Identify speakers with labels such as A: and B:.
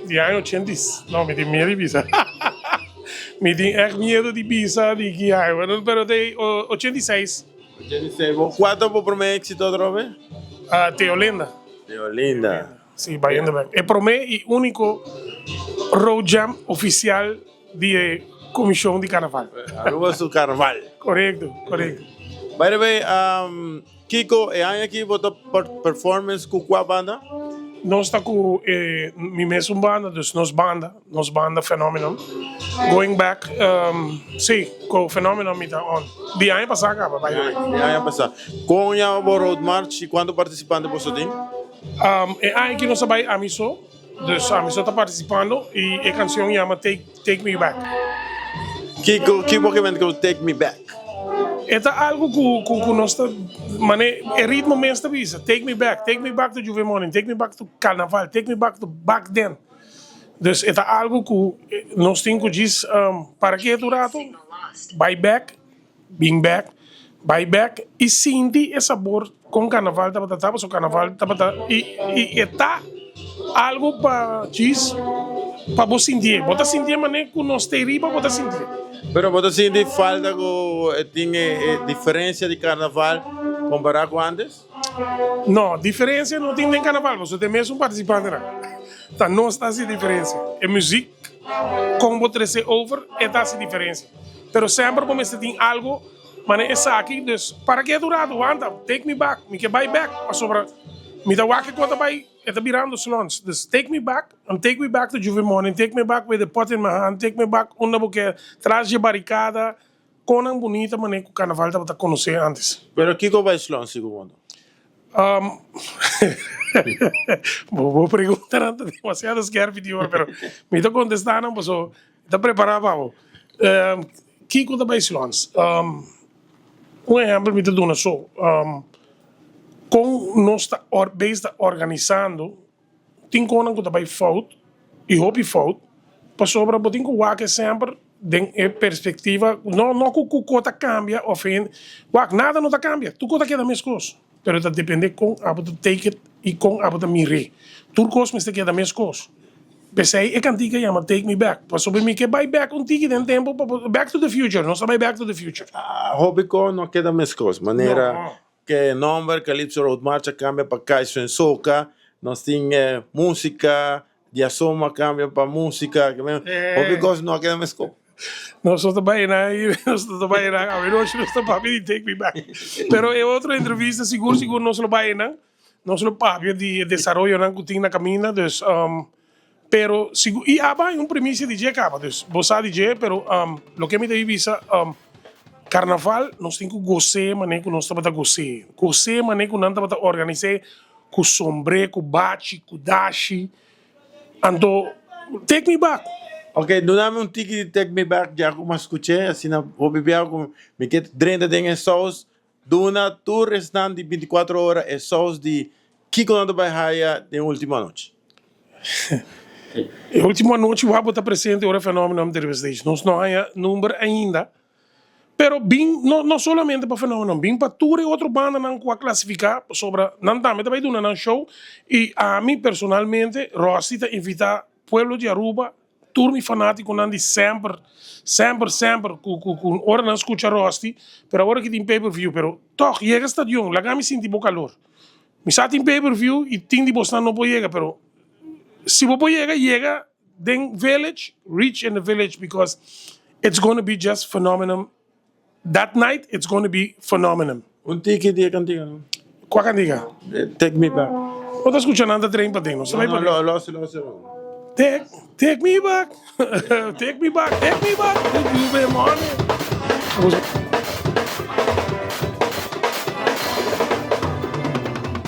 A: Di aña ochenta i, no, mi tin miedu di bisa. Mi tin ègt miedu di bisa di ki aña, pero ta 86.
B: 86. Bo kua ta bo promé éksito atrobe?
A: Teolinda.
B: Teolinda.
A: Si, bayendo bek. E promé i úniko Road Jam ofisial di e komishon di karnaval.
B: Aruba su karnaval.
A: Korekto, korekto.
B: By the way, kiko e aña aki bo ta performance ku kua banda?
A: Nos ta ku e mi mesun banda, dus nos banda, nos banda Phenomenon. Going back, si, ku Phenomenon mi ta on. Di aña pasá kaba, by the way.
B: Di aña pasá. Kon yama bo road march i kuantu partisipante boso tin?
A: E aña aki nos a bai ami so, dus ami so ta partisipando i e kansion yama Take Take Me Back.
B: Kiko ki bo ke mende ku Take Me Back?
A: E ta algu ku ku ku nos ta mane e ritmo mes ta bisa Take Me Back, Take Me Back to Juve Morning, Take Me Back to Carnaval, Take Me Back to Back Then. Dus e ta algu ku nos tin ku djis para ketu un ratu, bai bek. Bin bek, bai bek i sinti e sabor kon karnaval tabata ta, pasobra karnaval tabata i i e ta algu pa djis pa bo sintié. Bo ta sintié manera ku nos ta riba bo ta sintié.
B: Pero bo ta sinti falta ku e tin e diferensia di karnaval kompará ku antes?
A: No, diferensia no tin den karnaval pasobra ta e mesun partisipantenan. Ta nos ta hasi diferensia. E muzik kon bo trese over e ta hasi diferensia. Pero semper bo mester tin algo manera esaki, dus para ke tur rato wanta, take me back, mi ke bai back pasobra mi ta wak e kos ta bai e ta birando slons, dus take me back and take me back to Juve Morning, take me back with the pot in my hand, take me back unda bo ke tras dje barikada, konan bunita manera ku karnaval tabata konosé antes.
B: Pero kiko bai slons sigur bo no?
A: Bo preguntanan ta demasiado skerpi di ora pero mi ta kontestá nan pasobra Ta prepará pa bo. Kiko ta bai slons? Un ehèmpel mi ta duna so. Kon nos ta bes ta organisando, tin konan ku ta bai fout i hopi fout, pasobra bo tin ku wak e semper den e perspektiva, no no ku ku ko ta kambia òf hende, wak nada no ta kambia, tur ko ta keda meskos, pero ta depende kon abo ta take it i kon abo ta mir'é. Tur kos mester keda meskos. P'esei e kantika yama Take Me Back, pasobra mi ke bai bek un tiki den tempu pa bo, Back to the Future, nos ta bai Back to the Future.
B: Hopi ko no keda meskos, manera ke nomber Calypso Road March a kambia pa Kaiso en Soca, nos tin musika di Asoma a kambia pa musika, hopi kos no a keda meskos.
A: Nos no ta bai na, nos no ta bai na, awenochi nos ta papia di Take Me Back, pero e otro entrevista sigur sigur nos lo bai na. Nos lo papia di e desaroyonan ku tin na kaminda, dus pero sigur i aba hay un primisia di dje kaba, dus bo sa di dje, pero loke mi ta bisa karnaval nos tin ku gos'é manera ku nos tabata gos'é, gos'é manera ku nan tabata organis'é ku sombré, ku bachi, ku dashi, anto take me back.
B: Ok, dunami un tiki di take me back dja ku mi a skuch'é, asina hopi biaha ku mi ke drenta den e sous. Duna tur esnan di binticuatro ora e sous di kico nan ta bay haya den ultimo anochi.
A: E ultimo anochi wou bo ta presente ora Phenomenon ta riba stage. Nos no haya number ainda, pero bin no no solamente pa Phenomenon, bin pa tur e otro bandanan cu a clasifica pasobra nan tambe ta bay duna nan show y ami personalmente Rosty ta invita pueblo di Aruba Tur mi fanaticonan di semper, semper, semper cu cu cu ora nan scucha Rusty, pero awor aki tin pay per view, pero toch yega stadion, laga mi sinti bo calor. Mi sa tin pay per view y tin di bosnan no por yega, pero si bo por yega, yega den village, reach in the village because it's gonna be just phenomenon That night it's gonna be phenomenon.
B: Un tiki di e kantiga no.
A: Kua kantiga?
B: Take me back.
A: Bo ta skucha nan ta train paden no sa bai paden.
B: No, no, lo lo lo.
A: Take, take me back, take me back, take me back to Juve morning.